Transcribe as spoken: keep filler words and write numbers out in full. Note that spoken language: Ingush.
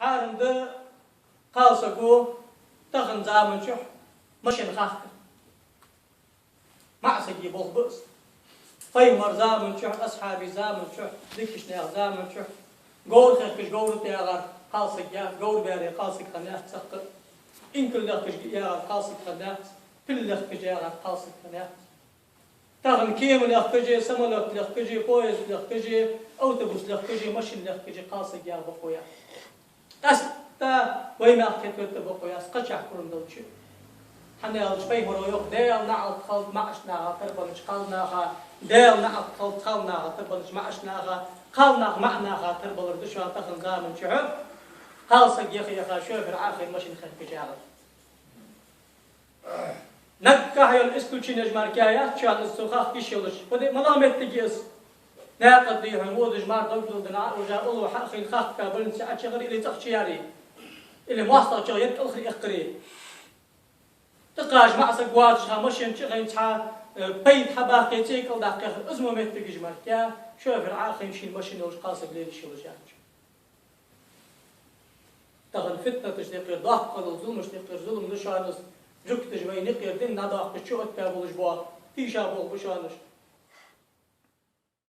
Хьарам да кхалсаго тахан заман чухь машин хахкар. МаӀа сага болх ба из. Пайхамара заман чухь, асхьабий заман чухь, дикача наьха заман чухь говр хехкаш говр тӀа ягӀар кхалсаг я, говр баьре кхалсаг хиннаяц цхьаккха. Инкал лехкаш ягӀар кхалсаг хиннаяц, пил лехкаш ягӀар кхалсаг хиннаяц. Тахан кема лехкаш а, самолёт лехкаш а, поезд лехкаш а, автобус лехкаш а, машин лехкаш а кхалсаг ягӀа бокъо яц. Къаьстта вай мехка хетта бокъо яц, кхычахьа пурам долча. ХӀана аьлча пайхамара йоах: Даьла наӀалт хилда маӀача наха тара болча кхалнаха, Даьла наӀалт хилда кхалнаха тара болча маӀача наха, кхалнах маӀа наха тара балар да шоана тахан заман чухь. Кхалсаг яха-яха шофер Ӏохайна машин хехкаш ягӀар. Наггахьа йола исключенеш мара кхы яц шоана из цо хахка йиш йолаш. Фу де, малагӀа моттиг я из? Наькъа тӀа хьона водаш мара дог дулдина Ӏа, уже уллув хьахийна хахка больнице Ӏочуяхар или цӀагӀа чуяьр, или моастагӀчох етт алхара эккхар. ТӀаккха маӀа саг воацаш хьа машин чу хайна цхьа, э, пайда хьабаккха, цӀе кӀалдаккха яхар, из мо моттигаш мара кхы, шофер Ӏохайна шийна машин йолаш кхалсаг лела йиш йолаш яц. Тахан фитнаташ декъера, доккха дола зуламаш декъера зулам да шоана из, жугташа вайна юкъера дин дӀадоаккхаш чу оттабаь болаш бола, тийша болх ба шоана уж.